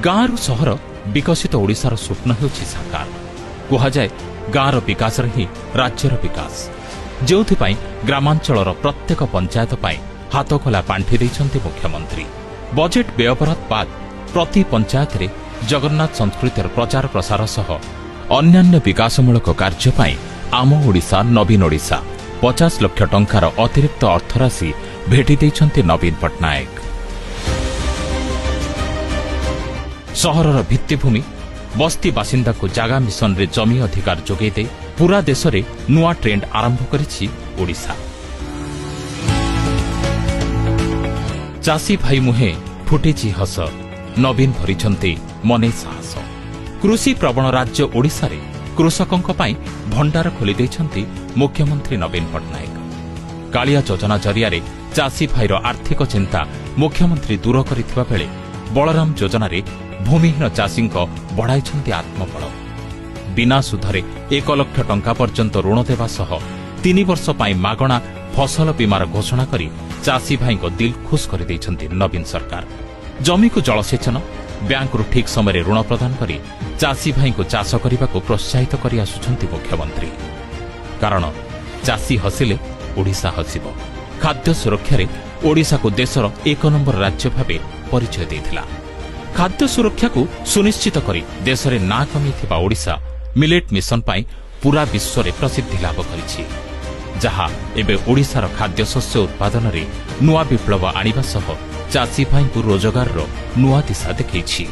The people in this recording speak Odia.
ଗାଁରୁ ସହର, ବିକଶିତ ଓଡ଼ିଶାର ସ୍ୱପ୍ନ ହେଉଛି ସାକାର। କୁହାଯାଏ, ଗାଁର ବିକାଶରେ ହିଁ ରାଜ୍ୟର ବିକାଶ। ଯେଉଁଥିପାଇଁ ଗ୍ରାମାଞ୍ଚଳର ପ୍ରତ୍ୟେକ ପଞ୍ଚାୟତ ପାଇଁ ହାତଖୋଲା ପାଣ୍ଠି ଦେଇଛନ୍ତି ମୁଖ୍ୟମନ୍ତ୍ରୀ। ବଜେଟ୍ ବ୍ୟୟବରାଦ ବାଦ୍ ପ୍ରତି ପଞ୍ଚାୟତରେ ଜଗନ୍ନାଥ ସଂସ୍କୃତିର ପ୍ରଚାର ପ୍ରସାର ସହ ଅନ୍ୟାନ୍ୟ ବିକାଶମୂଳକ କାର୍ଯ୍ୟ ପାଇଁ ଆମ ଓଡ଼ିଶା ନବୀନ ଓଡ଼ିଶା 50 ଲକ୍ଷ ଟଙ୍କାର ଅତିରିକ୍ତ ଅର୍ଥରାଶି ଭେଟି ଦେଇଛନ୍ତି ନବୀନ ପଟ୍ଟନାୟକ। ସହରର ଭିତ୍ତିଭୂମି, ବସ୍ତି ବାସିନ୍ଦାଙ୍କୁ ଜାଗା ମିଶନରେ ଜମି ଅଧିକାର ଯୋଗାଇ ଦେଇ ପୁରା ଦେଶରେ ନୂଆ ଟ୍ରେଣ୍ଡ ଆରମ୍ଭ କରିଛି ଓଡ଼ିଶା। ଚାଷୀ ଭାଇ ମୁହେଁ ଫୁଟିଛି ହସ, ନବୀନ ଭରିଛନ୍ତି ମନେ ସାହସ। କୃଷି ପ୍ରବଣ ରାଜ୍ୟ ଓଡ଼ିଶାରେ କୃଷକଙ୍କ ପାଇଁ ଭଣ୍ଡାର ଖୋଲି ଦେଇଛନ୍ତି ମୁଖ୍ୟମନ୍ତ୍ରୀ ନବୀନ ପଟ୍ଟନାୟକ। କାଳିଆ ଯୋଜନା ଜରିଆରେ ଚାଷୀ ଭାଇର ଆର୍ଥିକ ଚିନ୍ତା ମୁଖ୍ୟମନ୍ତ୍ରୀ ଦୂର କରିଥିବା ବେଳେ ବଳରାମ ଯୋଜନାରେ ଭୂମିହୀନ ଚାଷୀଙ୍କ ବଢ଼ାଇଛନ୍ତି ଆତ୍ମବଳ। ବିନା ସୁଧରେ 1 ଲକ୍ଷ ଟଙ୍କା ପର୍ଯ୍ୟନ୍ତ ଋଣ ଦେବା ସହ 3 ବର୍ଷ ପାଇଁ ମାଗଣା ଫସଲ ବୀମାର ଘୋଷଣା କରି ଚାଷୀ ଭାଇଙ୍କ ଦିଲ୍ ଖୁସ୍ କରିଦେଇଛନ୍ତି ନବୀନ ସରକାର। ଜମିକୁ ଜଳସେଚନ, ବ୍ୟାଙ୍କରୁ ଠିକ୍ ସମୟରେ ଋଣ ପ୍ରଦାନ କରି ଚାଷୀ ଭାଇଙ୍କୁ ଚାଷ କରିବାକୁ ପ୍ରୋତ୍ସାହିତ କରି ଆସୁଛନ୍ତି ମୁଖ୍ୟମନ୍ତ୍ରୀ। କାରଣ ଚାଷୀ ହସିଲେ ଓଡ଼ିଶା ହସିବ। ଖାଦ୍ୟ ସୁରକ୍ଷାରେ ଓଡ଼ିଶାକୁ ଦେଶର ଏକ ନମ୍ବର ରାଜ୍ୟ ଭାବେ ପରିଚୟ ଦେଇଥିଲା। ଖାଦ୍ୟ ସୁରକ୍ଷାକୁ ସୁନିଶ୍ଚିତ କରି ଦେଶରେ ନାଁ କମେଇଥିବା ଓଡ଼ିଶା ମିଲେଟ୍ ମିଶନ ପାଇଁ ପୁରା ବିଶ୍ୱରେ ପ୍ରସିଦ୍ଧି ଲାଭ କରିଛି, ଯାହା ଏବେ ଓଡ଼ିଶାର ଖାଦ୍ୟଶସ୍ୟ ଉତ୍ପାଦନରେ ନୂଆ ବିପ୍ଳବ ଆଣିବା ସହ ଚାଷୀ ଭାଇଙ୍କୁ ରୋଜଗାରର ନୂଆ ଦିଶା ଦେଖେଇଛି।